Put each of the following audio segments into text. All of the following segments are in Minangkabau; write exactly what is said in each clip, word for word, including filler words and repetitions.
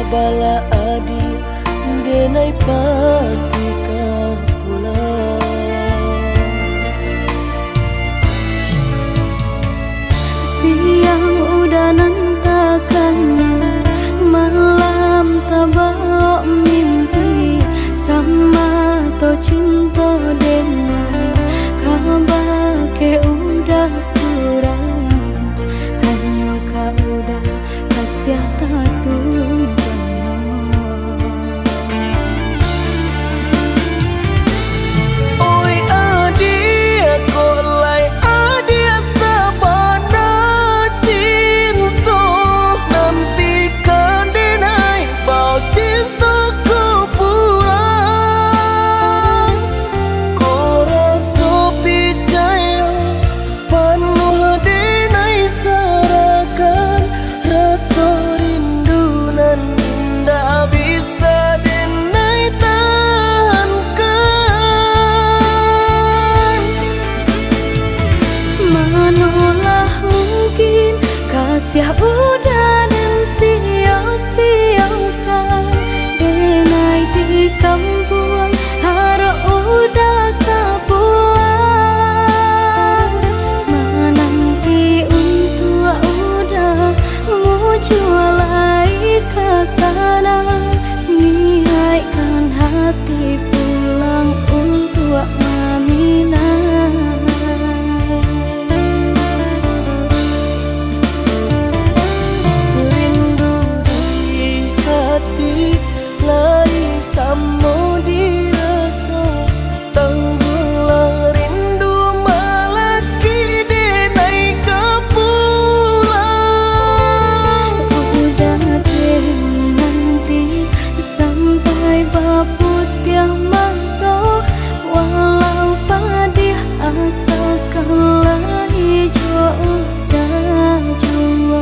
Bala adiak, denai pasti ka pulang. Siang udah nan takana, malam tabao mimpi, samato cinto denai, kabake udah surang, hanyo ka udah kasiah tatumpang. Oi adiak, kok lai adiak sabana cinto, nantikan denai bao cinto ko pulang. Ko raso picayo, panuah denai sarahkan, raso rindu nan indak bisa denai tahankan. Manolah mungkin kasiah udah nan sio-siokan, denai di kampuang harok udah ka pulang, mananti untuak udah mujua lai ka sana, niaikkan hati pulang untuak maminang. Rindu di hati lai samo diraso, tangguhlah rindu malaki denai ka pulang. Udah den nanti sampai baputiah mato, walau padiah asa ka lai jo udah juo.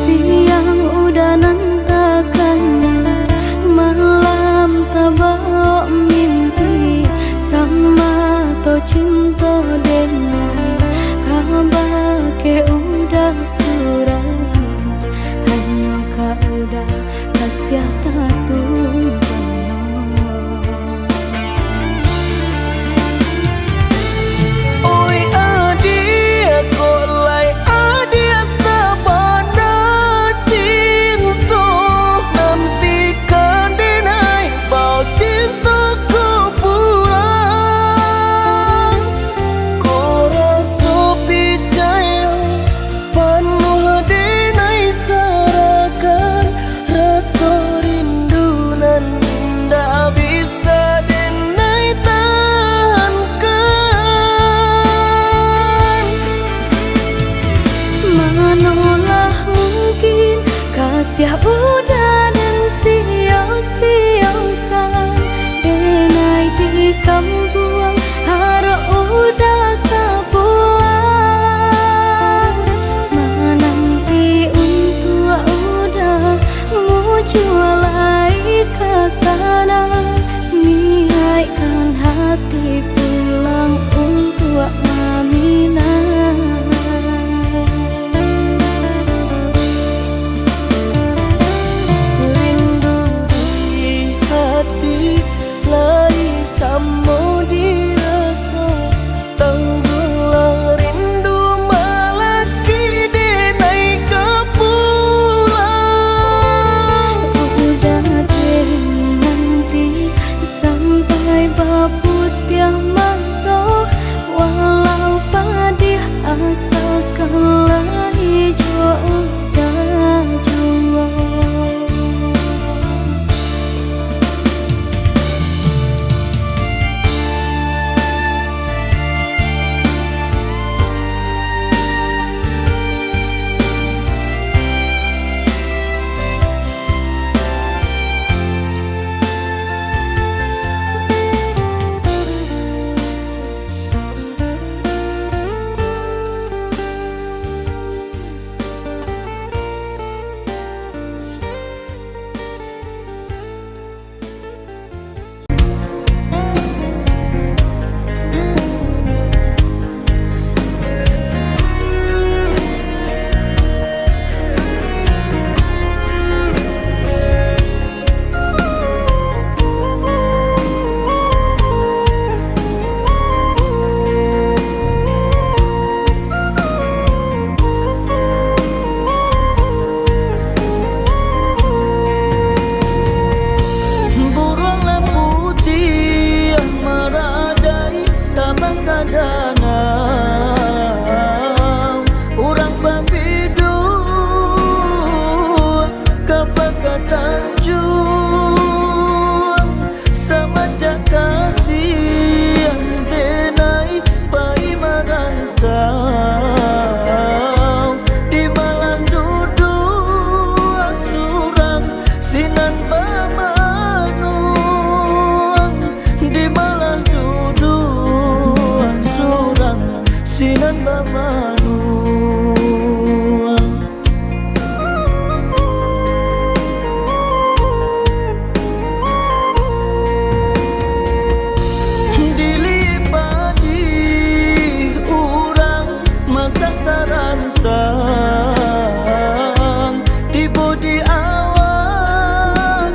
Siang udah nan takana, malam tabao mimpi, samato cinto denai, kabake udah surang, hanyo ka udah kasiah tatumpang. Oi adiak, kok lai adiak sabana cinto, nantikan denai bao cinto ko pulang. Ko raso picayo, panuah denai sarahkan, raso rindu nan indak bisa denai tahankan. Manolah mungkin kasiah udah nan sio-siokan, denai di kampuang harok udah ka pulang, mananti untuak udah mujua lai ka sana, niaikkan hati pulang untuak maminang. Rindu di hati lai samo diraso, tangguhlah rindu malaki denai ka pulang. Udah den nanti sampai baputiah Tanjuang, samanjak kasiah denai pai marantau, di malah duduak surang sinan bamanuang, di malah duduak surang sinan bamanuang. Diliek padih urang masak sarantang, tibo di awak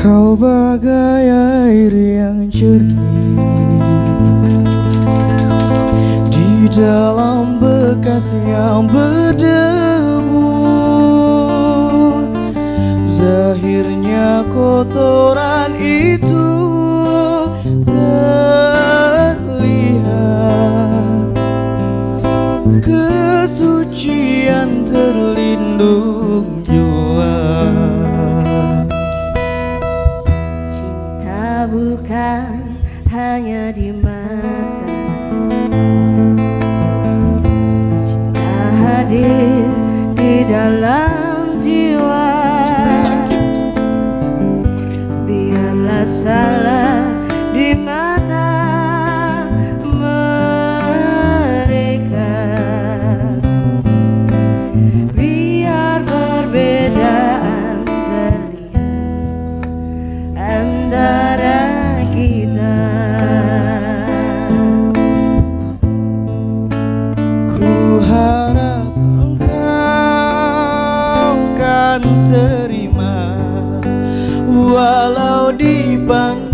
Kau bagai air yang jernih di dalam bekas yang berdebu. Zahirnya kotoran itu terlihat, kesucian terlindung jua. Cinta bukan hanya di mata, cinta hadir di dalam jiwa. Biarlah salah di mata mereka, biar perbedaan terlihat antara kita. Ku harap engkau kan terima, walau dipandang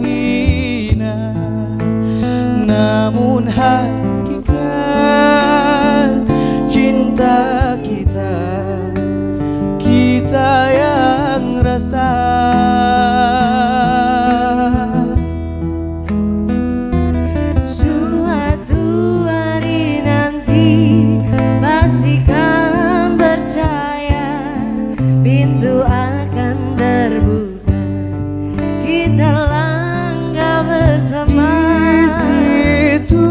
hina, namun hakikat cinta kita, kita yang rasa. Suatu hari nanti, pastikan percaya, pintu akan terbuka, kita langkah bersama. Di situ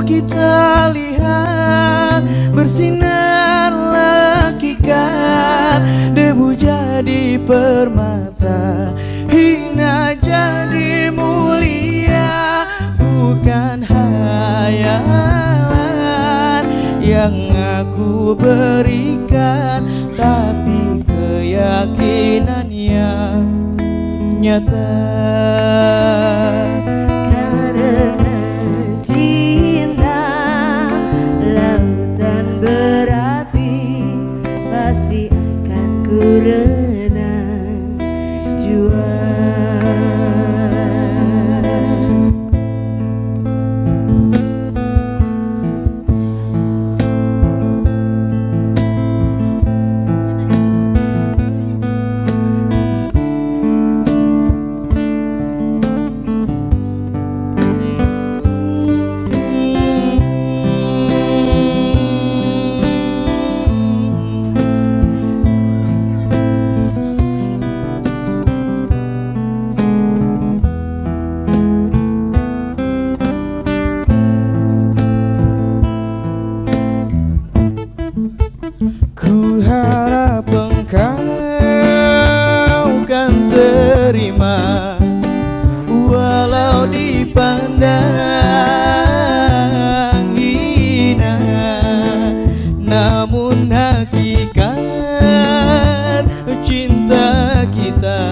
kita lihat, bersinarlah hakikat, debu jadi permata, hina jadi mulia. Bukan hayalan yang aku berikan, tapi keyakinan yang nyata. Karena cinta lautan berapi, pasti akan ku renang jua. Ku harap engkau kan terima, walau dipandang hina, namun hakikat cinta kita,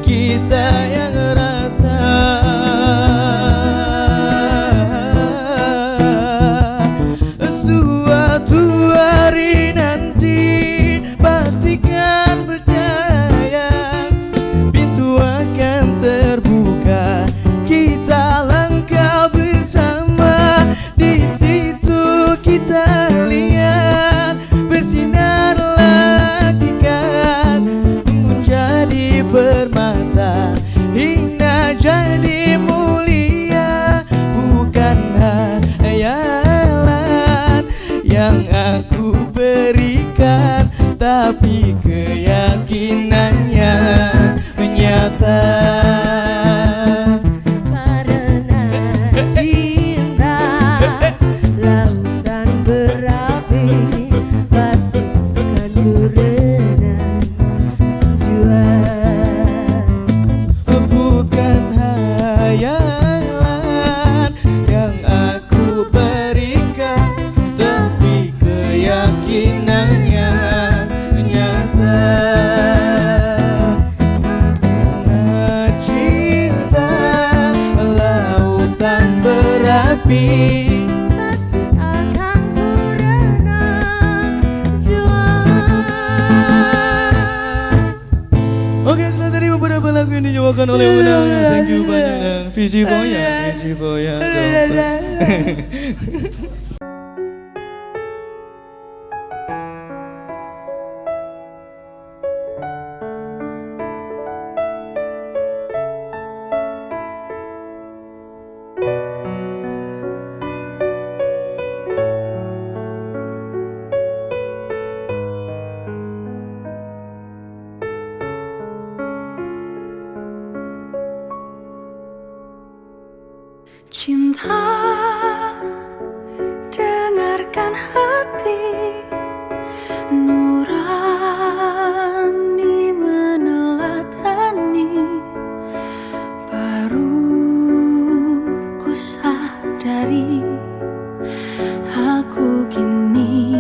kita yang rasa. Suatu hari nanti, pastikan percaya, pintu akan terbuka, kita langkah bersama. Di situ kita lihat, bersinarlah hakikat, menjadi permata, hina jadi mulia. Bukan hayalan yang aku berikan, tapi keyakinannya nyata. Karena cinta lautan berapi, pasti akan ku renang jua. Bukan hayalan yang aku berikan, tapi keyakinannya nyata. Bukan oleh undang, thank you banyak dan Fiji Foya, Fiji Foya, kompak. Cinta, dengarkan hati, nurani meneladani. Baru ku sadari, aku kini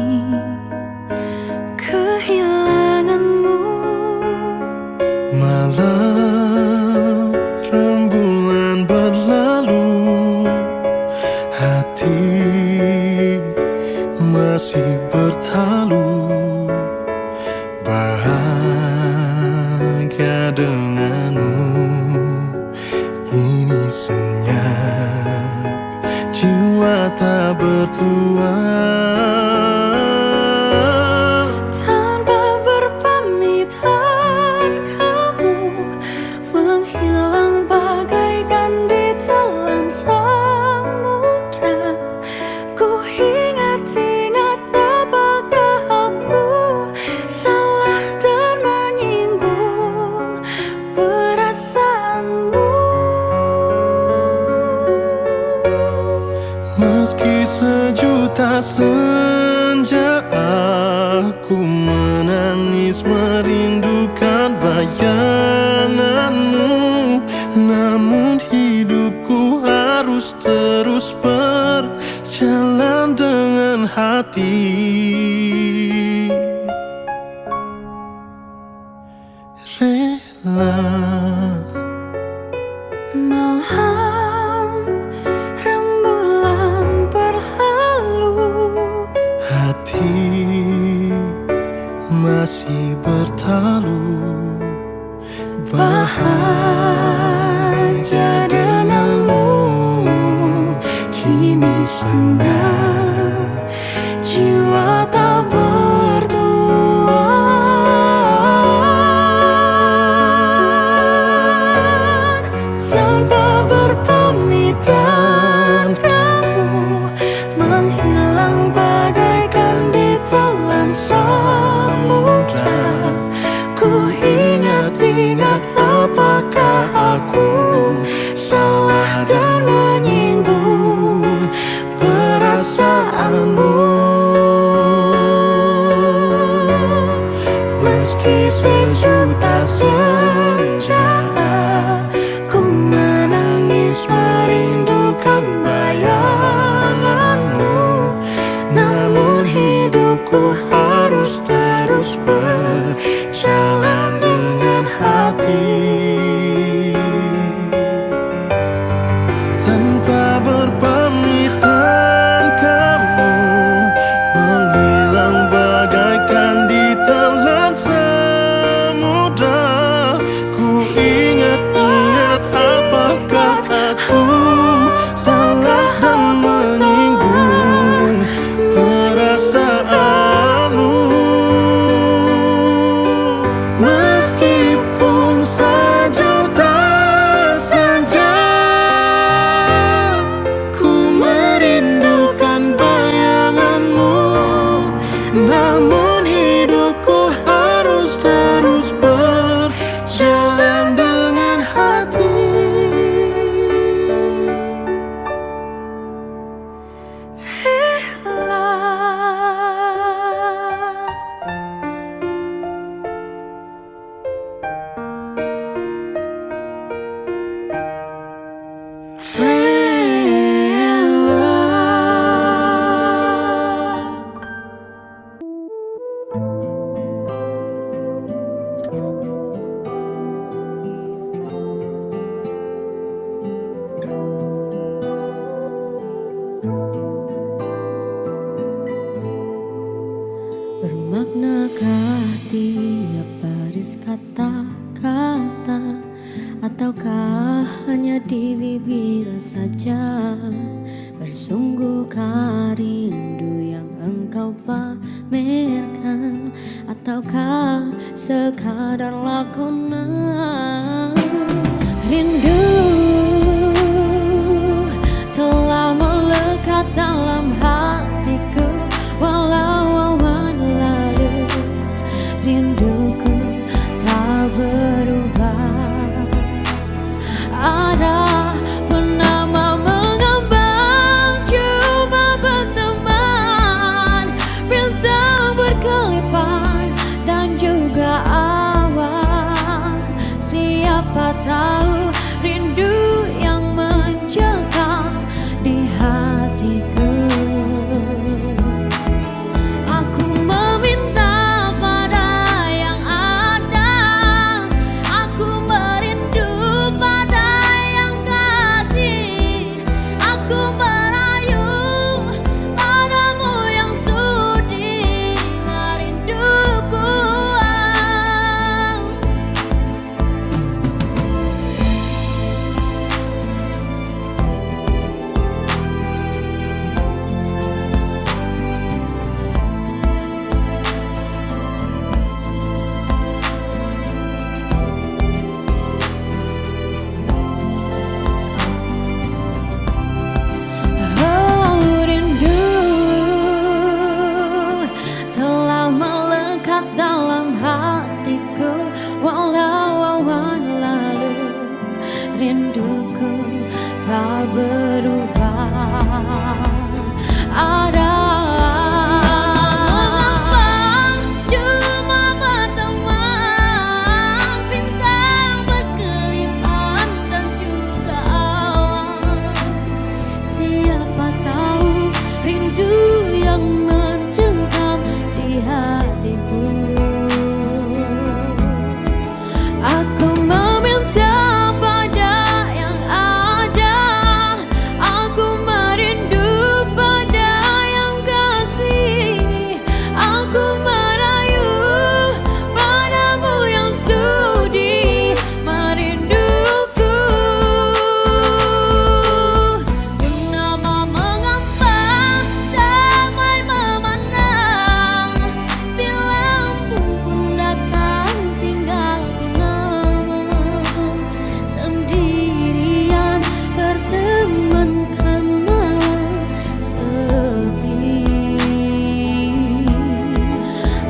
kehilanganmu. Malam rembulan berlalu, hati masih bertalu, bahagia denganmu. Kini senyap, jiwa tak bertuan. Tanpa berpamitan kamu menghilang bagaikan ditelan samudra. Ku ingat-ingat, apakah aku salah dan menyinggung perasaanmu? Meski sejuta senja aku menangis merindukan bayanganmu, namun hidupku harus terus berjalan dengan hati. Rela. Malam rembulan berlalu, hati masih bertalu, bahagia denganmu. Kini senyap, jiwa tak bertuan. Tanpa berpamitan kamu menghilang bagaikan ditelan samudra. Ku ingat-ingat, apakah aku salah dan menyinggung perasaanmu? Meski sejuta senja ku menangis merindukan bayanganmu, namun hidupku harus terus berjalan dengan hati. Tanpa berpamitan kamu menghilang bagaikan ditelan samudra. Ku ingat-ingat, apakah aku salah dan menyinggung perasaanmu? Meskipun sejuta senja ku merindukan bayanganmu, namun hidupku harus terus berjalan dengan hati. Rela. Bermaknakah tiap baris kata-kata Ataukah hanya di bibir saja bersungguhkah rindu yang engkau pamerkan? Ataukah sekadar lakonan? Rindu telah melekat dalam hatiku, walau awan lalu, rinduku tak berubah. Arah purnama mengambang, cuma berteman, bintang berkelipan, dan juga awan. Siapa tahu rindu yang mencekam di hatiku. Aku meminta pada yang ada, aku merindu pada yang kasih, aku merayu padamu yang sudi merinduku. Oh, rindu telah melekat dalam hatiku, walau awan lalu, rinduku tak berubah. Ada mengapa cuma berteman, bintang berkelipan dan juga awan. Siapa tahu rindu yang mencengkam di hatiku. Aku meminta pada yang ada, aku merindu pada yang kasih, aku merayu padamu yang sudi merinduku. Purnama mengambang, damai memandang, bila embun pun datang, tinggal purnama sendirian berteman, kan malam sepi.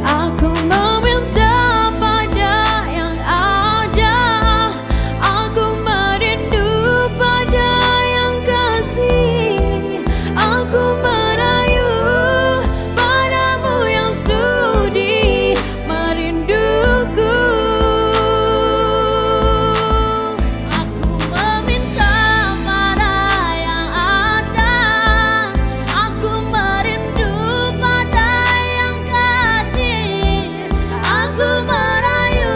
Aku meminta pada yang ada, aku merindu pada yang kasih, aku merayu padamu yang sudi merinduku. Aku meminta pada yang ada, aku merindu pada yang kasih, aku merayu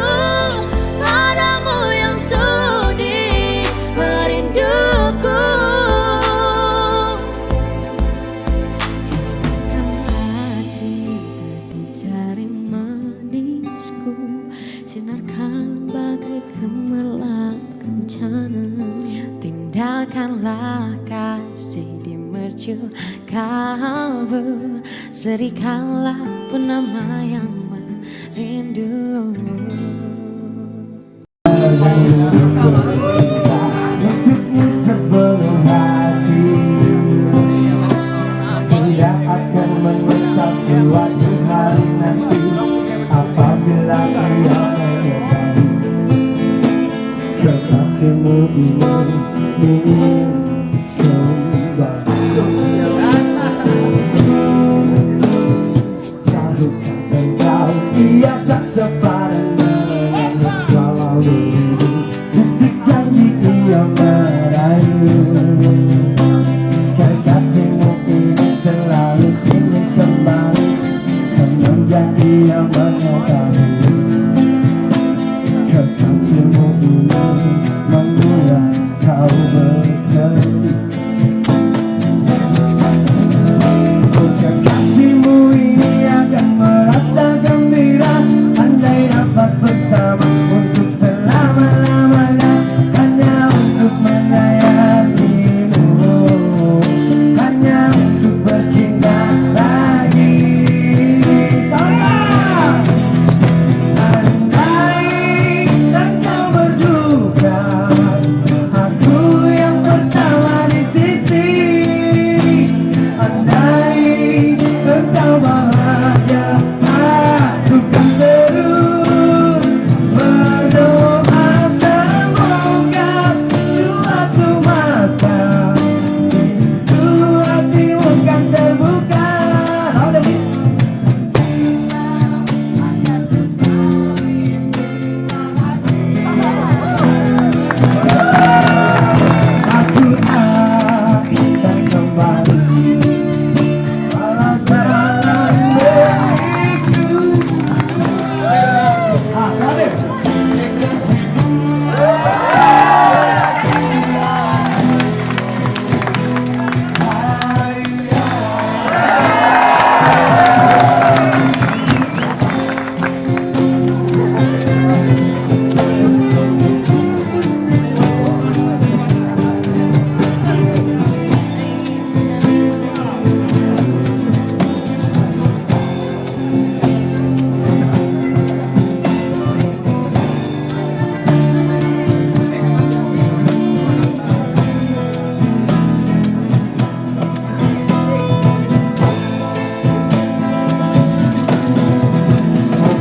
padamu yang sudi merinduku. Hempaskanlah cinta di jari manisku, sinarkan bagai gemerlap kencana. Tindakanlah kasih di mercu kalbu, serikanlah purnama yang merindu. Untukmu sepenuh hati, tidak akan menetap suatu hari nanti. Apabila dia menyadari kekasihmu ini ingin kembali. Tahukah engkau, ia tak sepadan dengan suara rindu, bisik janji ia merayu. Kekasihmu ini selalu ingin kembali, semenjak ia mengetahui kekasihmu ini membuat kau bercerai.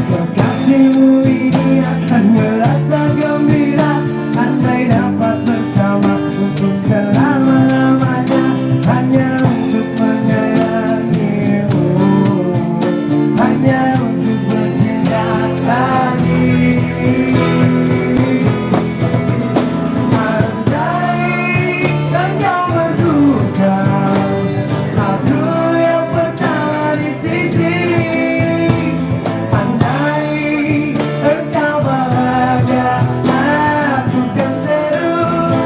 Kekasihmu ini akan merasa gembira andai dapat bersama untuk selama-lamanya, hanya untuk menyayangimu, hanya untuk bercinta lagi. Andai engkau berduka, aku yang pertama di sisi. Andai engkau bahagia, aku kan terus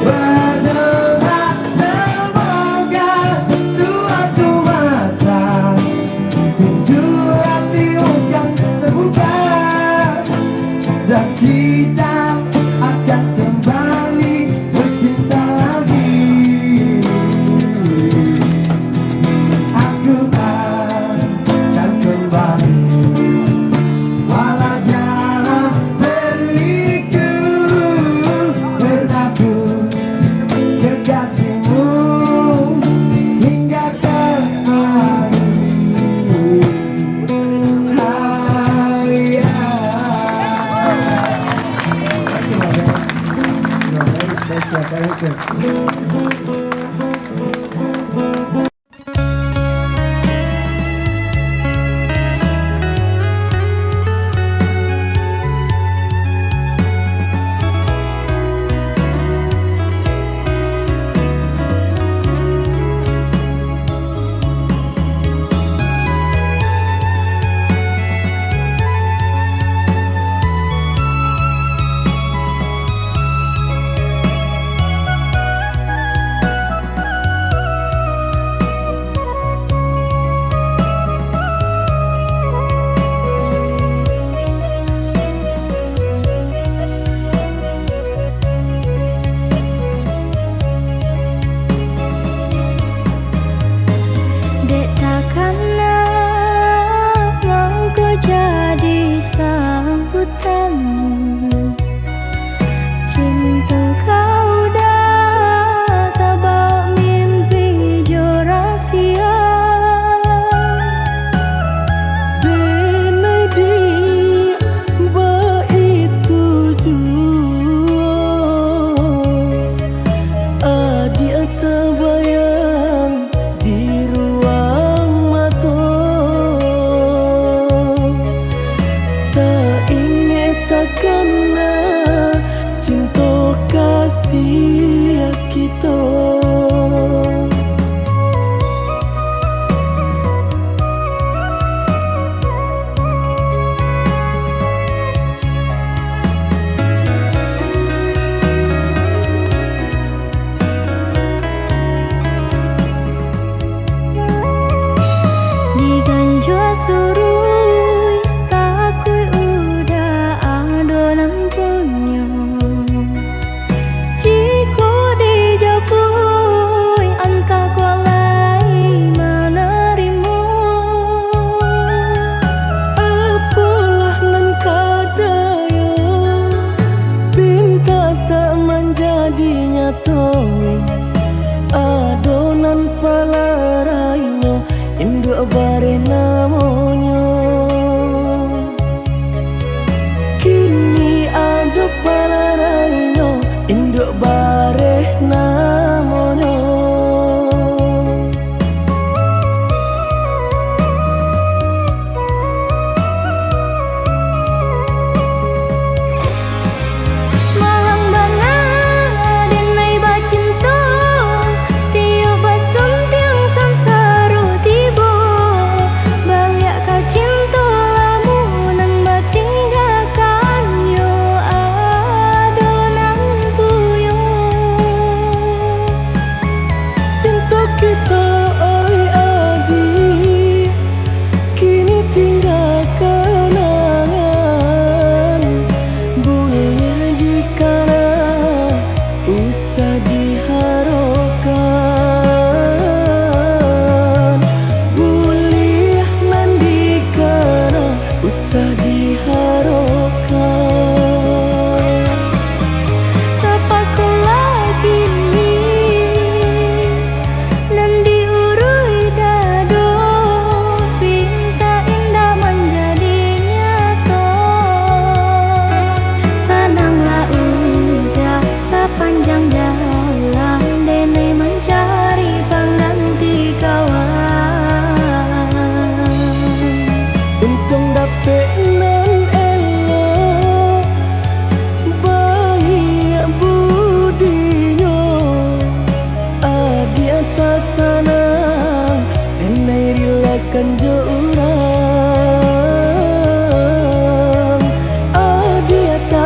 berdoa. Semoga suatu masa pintu hatimu kan terbuka dan kita akan kembali bercinta lagi. Aku akan kembali, walau jalan berliku, berlaku kekasihmu hingga ke akhir hayat. Thank you, my man. You are very special character.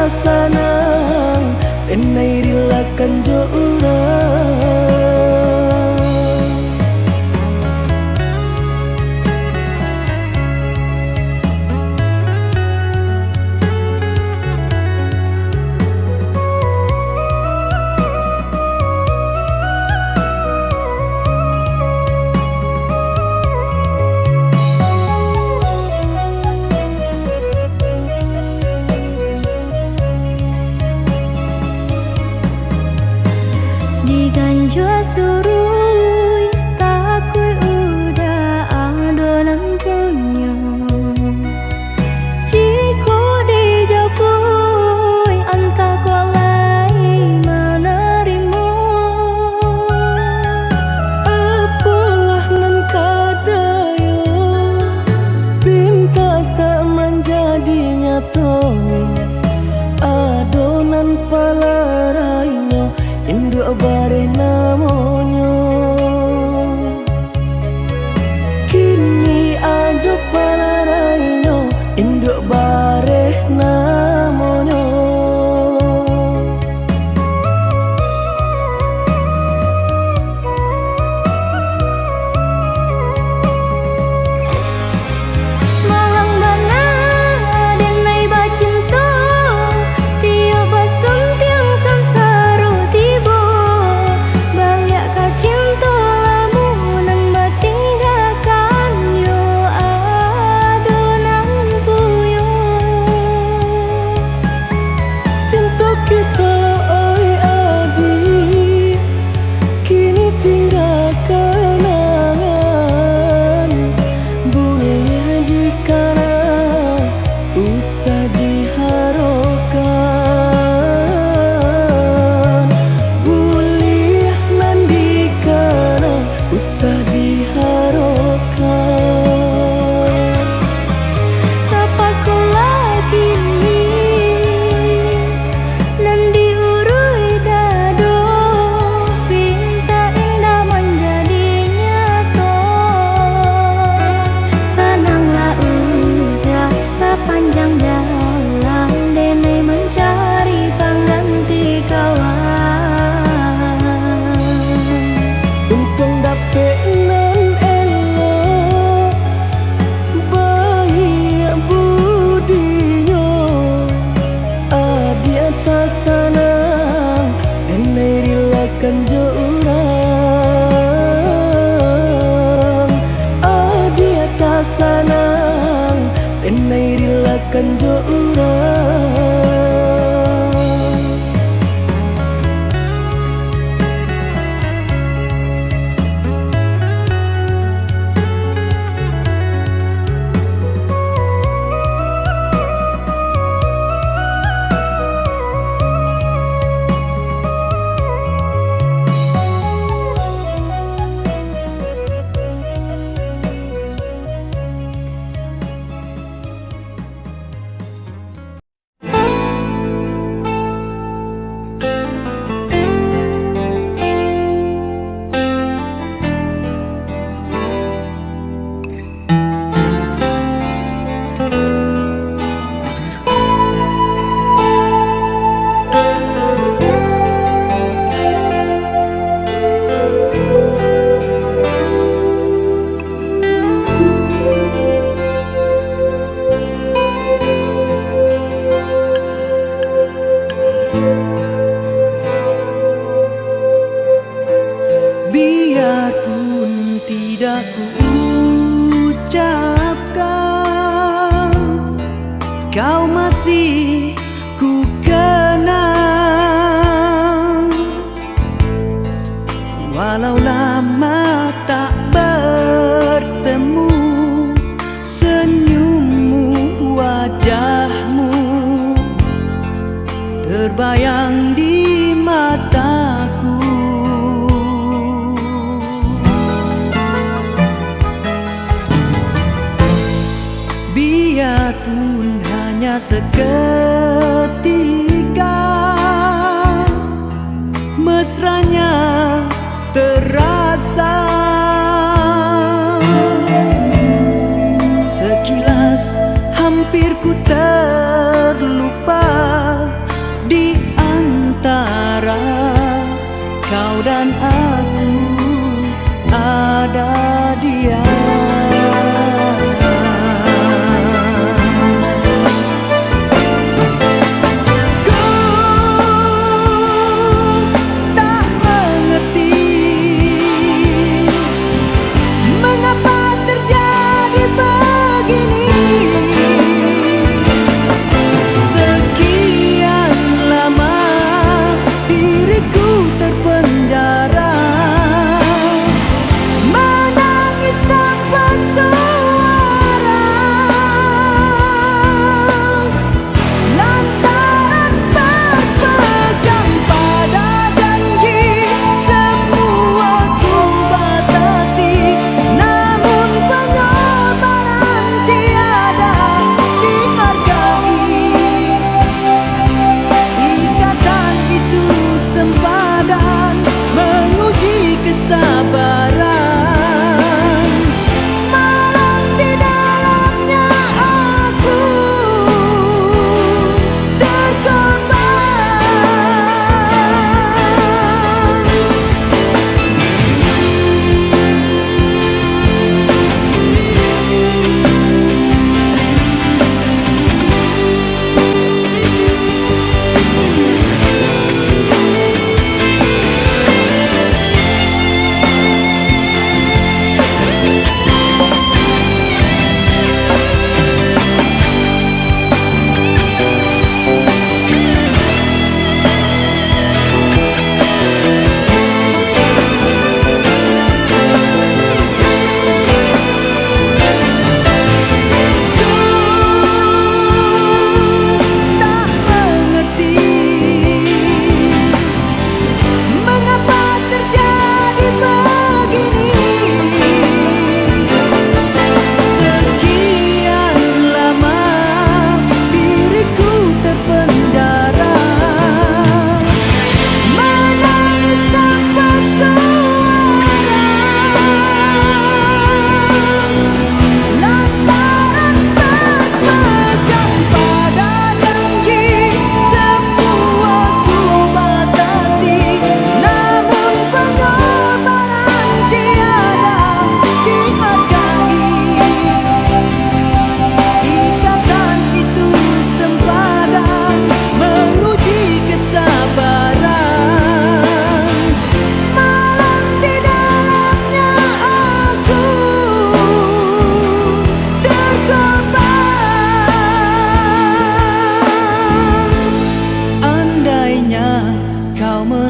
Sanang, denai rilakan jo urang. Diganjua suruik, takuik uda ado nan punyo. Jikok dijapuik, antah kok lai manarimo. Apolah nan ka dayo, pintak tak manjadi nyato. Ado nan palarainyo, induak bareh namonyo. Kini ado palarainyo, induak bareh namonyo. Malang bana denai bacinto, tiok basuntiang sansaro tibo. Baliak ka cinto lamo nan batinggakan, yo ado nan puyo. Cinto kito, oi adi, kini tingga kanangan. Buliah dikana, usah diharokan. Buliah nan dikana, usah diharokan. Tapasolah kini nan diuruih dado, pintak indak manjadi nyato. Sananglah uda sapanjang jalan, denai mancari pangganti kawan. Untuang dapek nan elok, baiak budinyo, adiak tasanang, denai rilakan jo urang. Adiak tasanang, denai rilakan jo urang. Biarpun tidak kuucapkan, kau masih kukenang. Walau lama tak bertemu, senyummu, wajahmu terbayang di mataku. Biarpun hanya seketika, mesranya terasa. Sekilas hampir ku terlupa,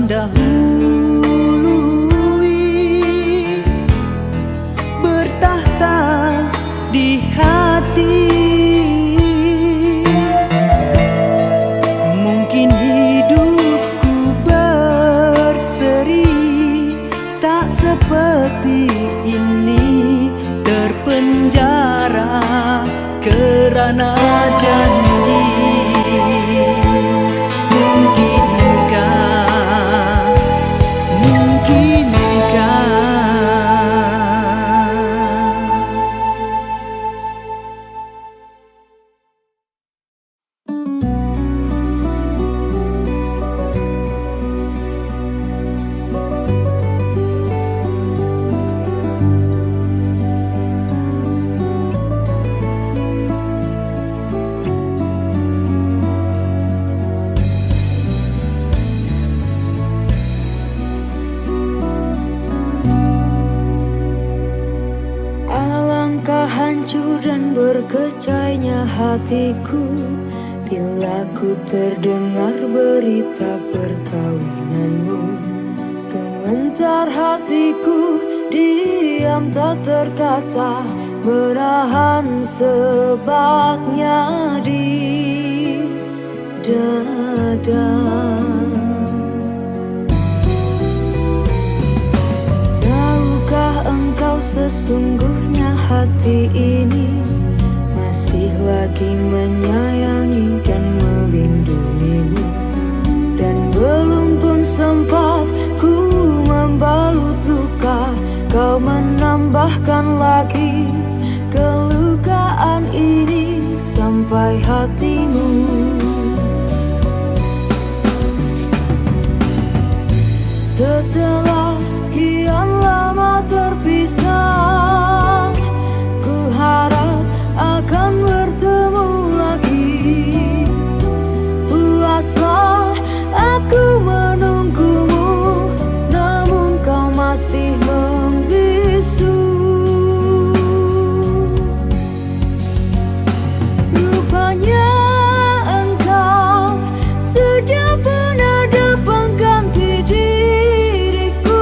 dahului, bertakhta di hati. Mungkin hidupku berseri, tak seperti ini, terpenjara karena janji. Mungkinkah, mungkinkah? Alangkah hancur dan berkecainya hatiku, bila ku terdengar berita perkawinanmu. Gemetar hatiku, diam tak terkata, menahan sebabnya di dada. Tahukah engkau, sesungguhnya hati ini masih lagi menyayangi dan melindungimu? Dan belum pun sempat ku membalut luka, kau menambahkan lagi kelukaan ini sampai hatimu. Setelah kian lama terpisah, ku harap akan bertemu lagi. Puaslah aku menunggumu, namun kau masih membisu. Rupanya engkau sudah pun ada pengganti diriku.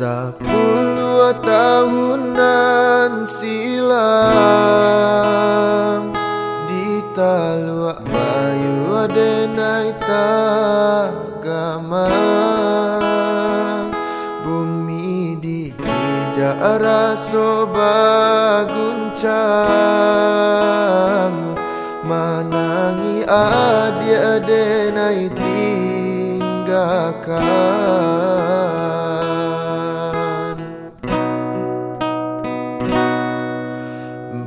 Sapuluah tahun nan silam, di Taluak Bayua denai tagamang, bumi di ijak raso baguncang, manangih adiak denai tinggakan.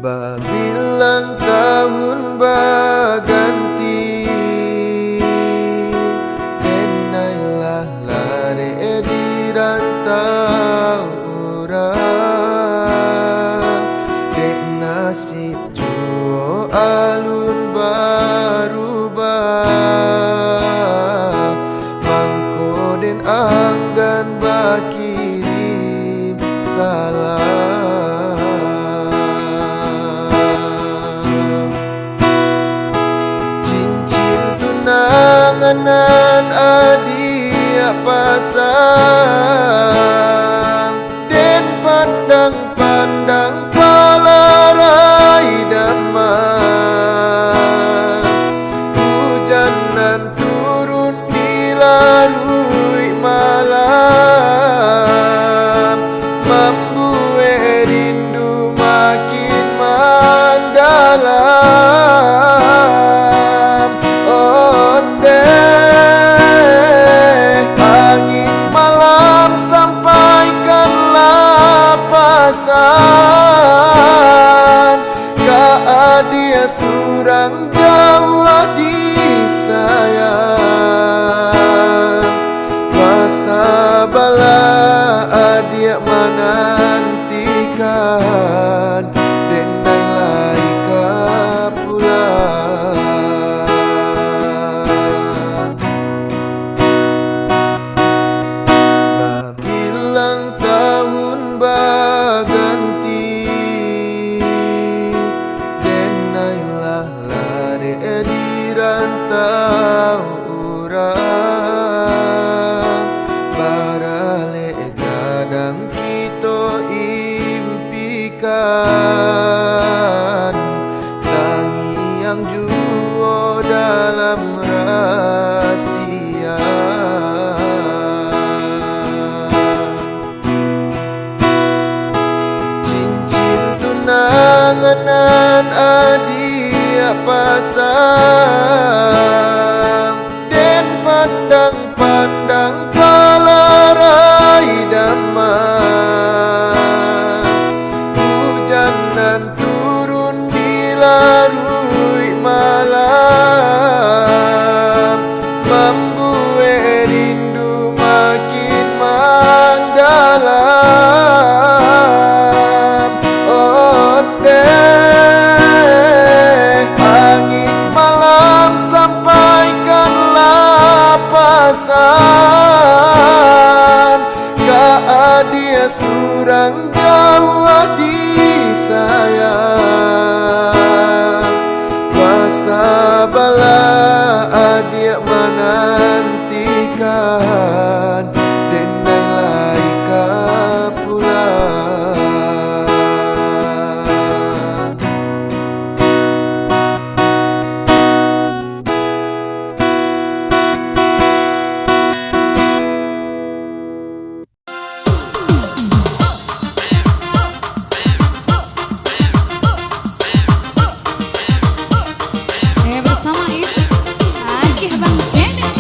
Babilang tahun baganti, denai lah lareh di rantau urang. Dek nasib juo alun barubah, mangko den anggan bakirim salam. Cincin tunangan nan adiak pasang, den pandang-pandang palarai damang. Ujan nan turun di laruik malam, mambuek rindu makin mandalam. Ondeh, angin malam, sampaikanlah pasan ka adiak surang jauah disayang. Basabalah adiak manantikan, denai lai ka pulang. Bilang tahun baganti, denai lah lareh di rantau urang. Baralek gadang kito impikan, tangiang juo dalam rasia. Cincin tunangan nan adiak pasang, den pandang-pandang palarai damang. Ujan nan turun di laruik malam, mambuek rindu makin mandalam. Ondeh, angin malam, sampaikanlah pasan ka adiak surang jauah disayang. Basabalah adiak manantikan, denai lai ka pulang. Eh, basamo itu. Aceh Bang Cendek.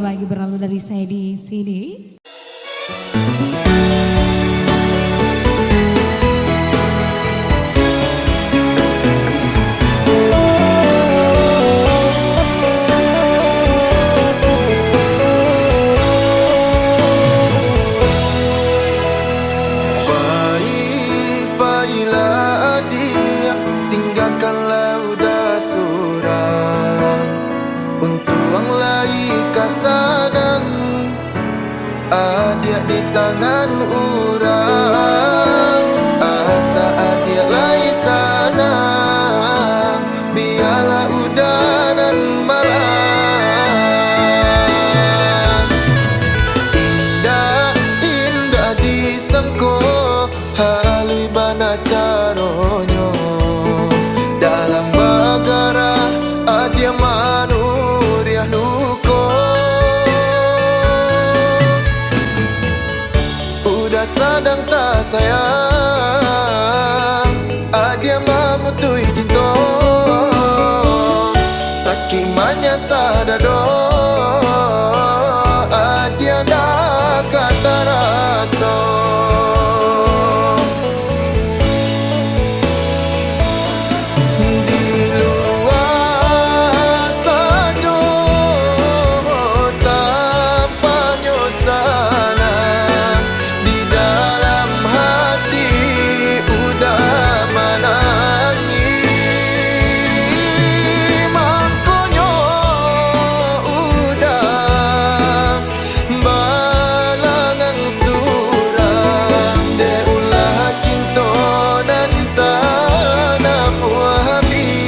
Bagi berlalu dari saya di sini. Pai-pailah adiak, tinggakanlah uda surang. Untuang lai ka sanang, adiak di tangan urang. Asa adiak lai sanang, bialah uda nan malang. Indak, indak disangko, haluih bana caronyo, dalam bagarah adiak manuriah luko. Uda sadang tasayang, adiak mamutuih cinto. Sakik manyasa dado, adiak ndak ka taraso. Di lua sajo tampaknyo sanang, di dalam hati uda manangih. Mangkonyo uda balangang surang, dek ulah cinto nan tanam habih.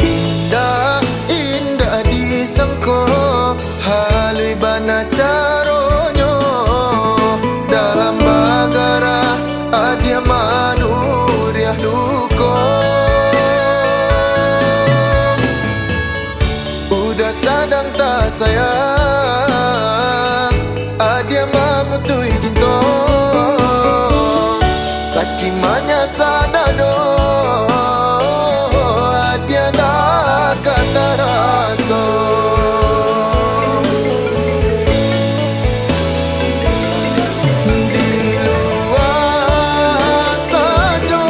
Indak, indak disangko, haluih bana caronyo, dalam bagarah adiak manuriah luko. Uda sadang tasayang, adiak mamutuih cinto. Sakik manyasa dado, adiak ndak ka taraso. Di lua sajo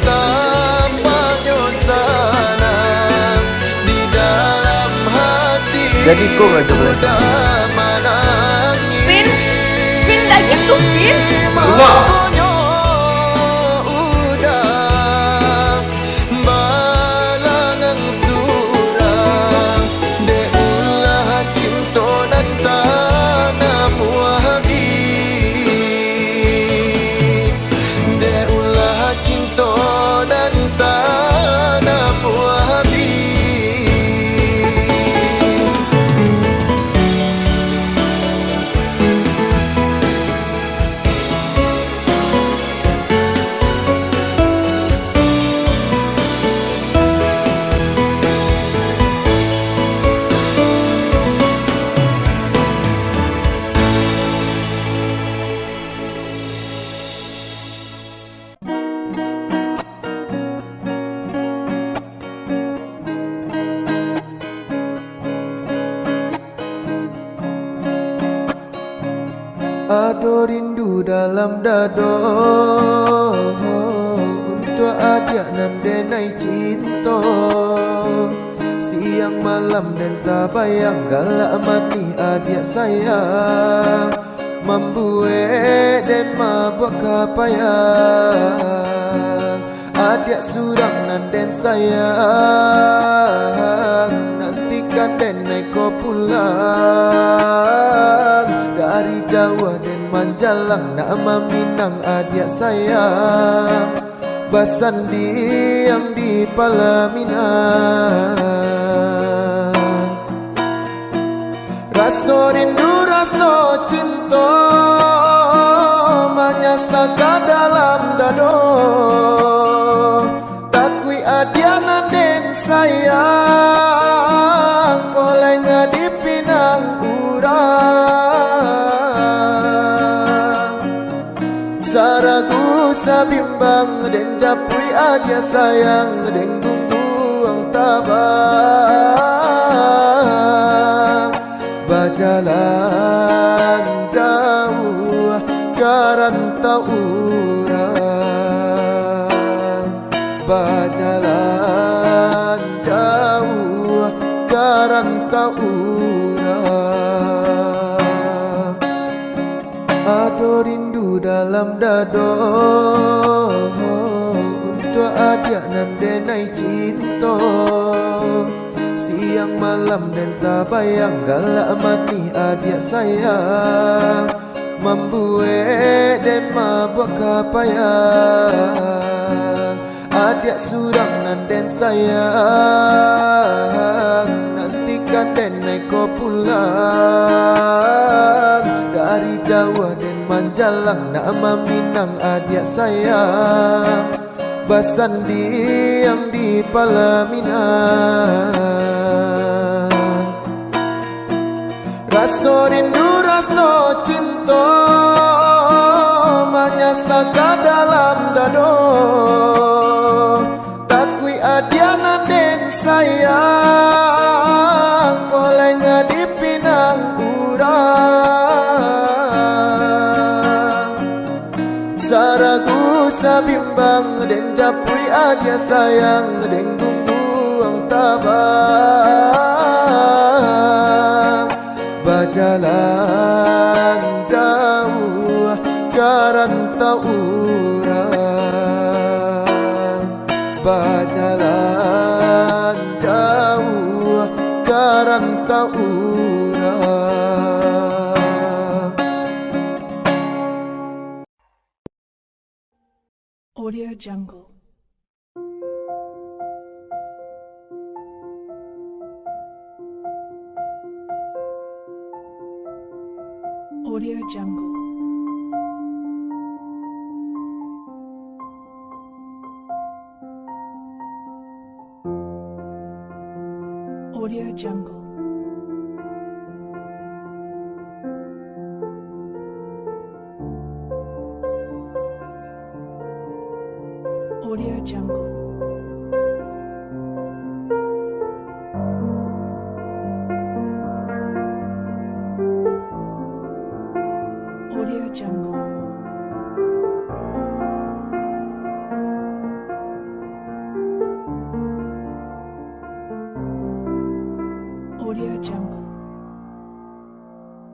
tampaknyo sanang, di dalam hati Jadi kau raja uda manangih. Pin, Pin, dah gitu, Pin. Mangkonyo uda balangang surang, dek ulah cinto nan tanam habih. Dek ulah cinto nan tanam habih. Ado rindu dalam dado untuak adiak nan denai cinto. Siang malam den tabayang, galak manih adiak sayang, mambuek den mabuak kapayang. Adiak surang nan den sayang, nantikan denai ko pulang. Dari jauah den manjalang, nak maminang adiak sayang. Basandiang di palaminan. Raso rindu, raso cinto manyasa ka dalam dado. Takuik adiak nan den sayang, ko lai dipinang urang. Saragu sabimbang den japuik adiak sayang, den gungguang tabang. Bajalan jauah ka rantau urang, bajalan jauah ka rantau urang. Ado rindu dalam dado untuak adiak nan denai cinto. Siang malam den tabayang, galak manih adiak sayang, mambuek den mabuak kapayang. Adiak surang nan den sayang, nantikan denai ko pulang. Dari jauah den manjalang, nak maminang adiak sayang, basandiang di palaminan. Raso rindu, raso cinto manyasa ka dalam dado. Takuik adiak nan den sayang, ko lai dipinang urang. Saragu sabimbang den japuik adiak sayang, den gungguang tabang. Bajalan jauah ka rantau urang, bajalan jauah ka rantau urang. Audio Jungle. Audio Jungle. Audio Jungle. Audio Jungle. Audio Jungle. Audio Jungle. Audio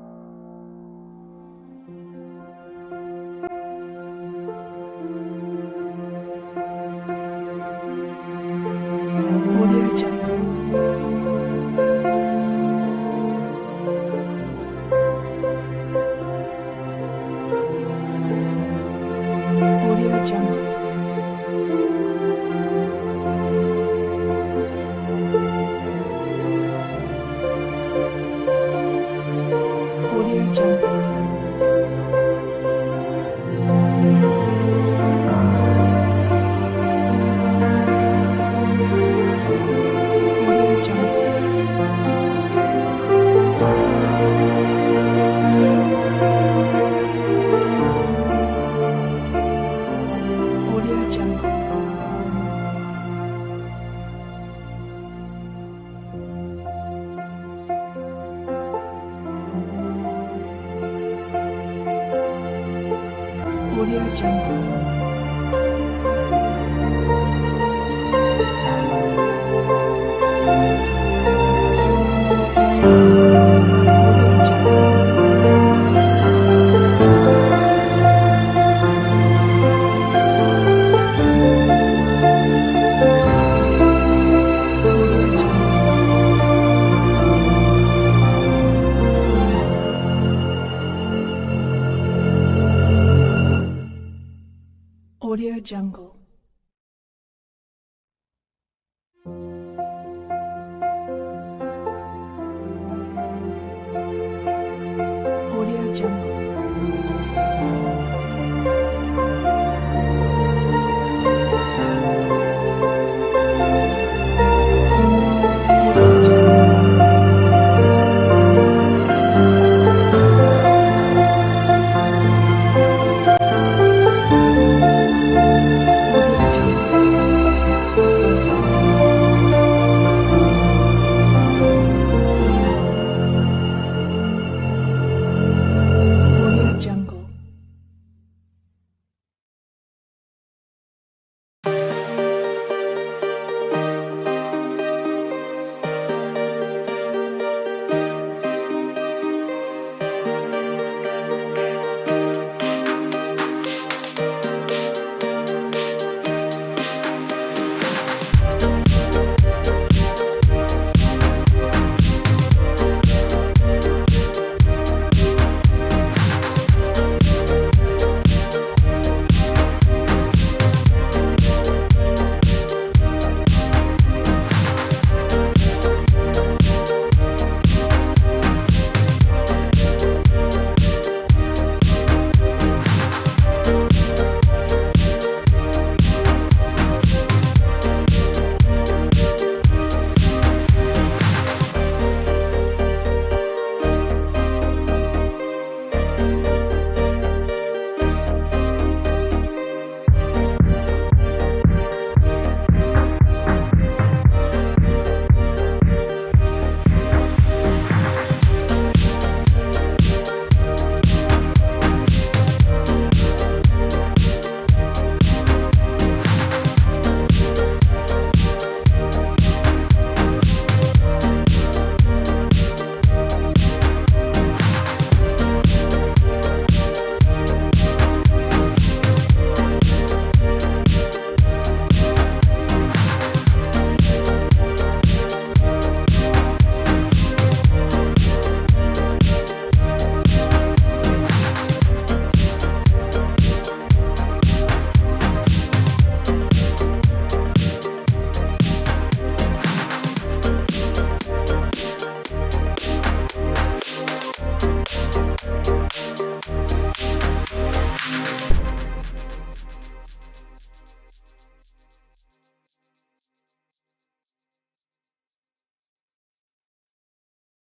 Jungle. Audio Jungle. Audio Jungle. Audio Jungle. Audio Jungle. Audio Jungle. Audio Jungle.